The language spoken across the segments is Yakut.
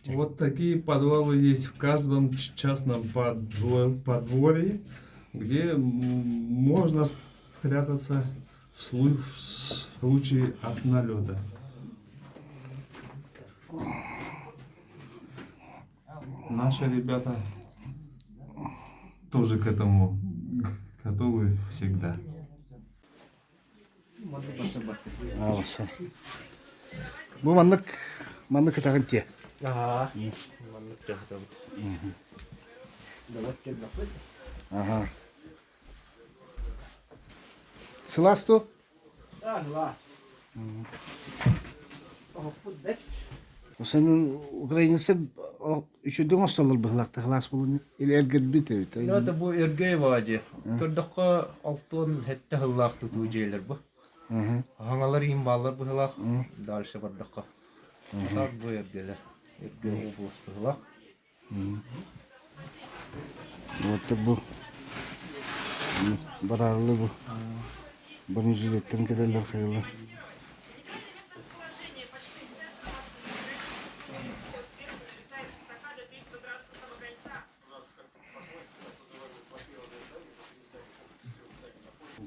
Вот такие подвалы есть в каждом частном подворье, где можно спрятаться в случае от налета. Наши ребята тоже к этому готовы всегда. Аҕыса. Бу маннык маннык ытаҕын тиэ. Аа, маннык дьаһатабыт. Дават кэлбэппит. Аха. Сылаас дуо? Аа, сылаас. Оһохпут бэт. Осонун украинецтар үчүгэй оҥостоллор быһылаахта кылаас буолан или эргэрбит эбит. Ну, это бу Эргэй баҕадьы. Көрдөххө, алтыан сэттэ сыллаах тутуу дьиэлэр бу. Хаҥалар иин бааллар быһылаах. Дальше бардахха. Так бу эргэлэр. Эргэ область быһылаах. Вот бу бараарлы бу бронежилеттэрин кэтэллэр хайалар.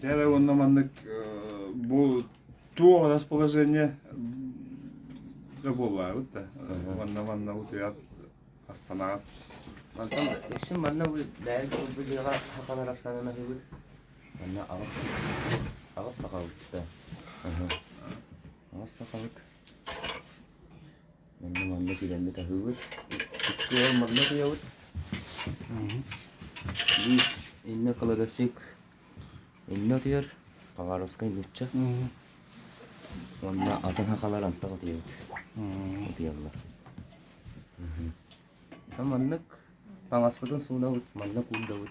Дьэ уонна маннык бу туох расположение да буоллаабыт да уонна манна утуйаат астанаат Мантан өссө манна бэйэм бу дьиэҕэ сахалар астанан аһыыбыт. Манна аҕыс аҕыс сахабыт да. Аҕыс сахабыт. Манна манна киирэммит аһыыбыт. Икки уол манна утуйабыт. Биир иннэ кладовщик иннэ утуйар, Хабаровскай нуучча. Уонна атын сахалар антах утуйабыт. Утуйаллар. Маннык таҥаспытын суунабыт, манна куурдабыт.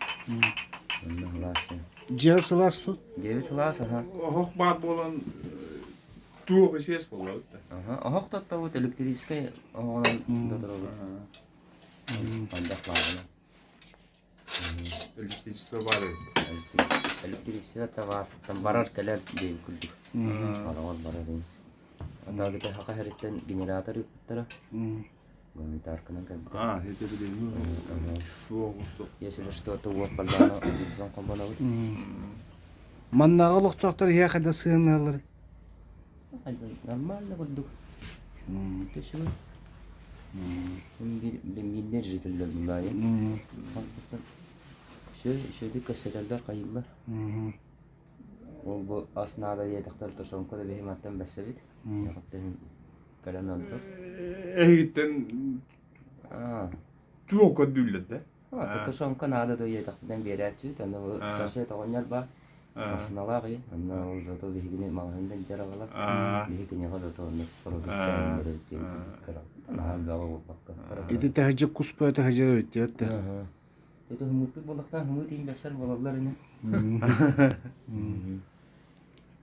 Манна сылаас. Дьиэ сылаас тут? Дьиэбит сылаас, аха. Оһох баар буолан туох исиэс буолабыт да. Аха, оһох тоттобут электрическэй оһоҕунан доторобут. Хайдах баарына. Электричество баар эбит. Электричество да баар. Там барар кэлэр диэн курдук. Барар барар. Атаагыта хаха хэриттэн генератор ыыппыттара. Гуманитарканан кэлбитэ. А, это билигин суох Если что-то уот бардаана уурдан холбонобут. Маннааҕы олохтоохтор иһиэхэ да сыаналар. Нормально курдук. Төсүгүн. Бир жителлер буллаайын. Все, үчүгэй көссөтөллөр хайыллар. Ол бу ас наада диэтэхтэр тушенка да биһим аттан бэссэбит. Кэлэн онтон. Эһигиттэн туох көрдүүллэр да? Тушенка наада да диэтэхпинэн биэрээччи. Онно сосед оҕонньор баар. Массыыналаах и онно ол зато биһигини маҕаһыынтан илдьэр аҕалар. Биһи киниэхэ зато онно продукта диэн наһаа элбэҕи буолбакка. Ити таһырдьа куспа таһырдьа эбит диэт да. Ити хымыыппыт буоллахтаан хымыыт иин бэссэр буолаллар ини.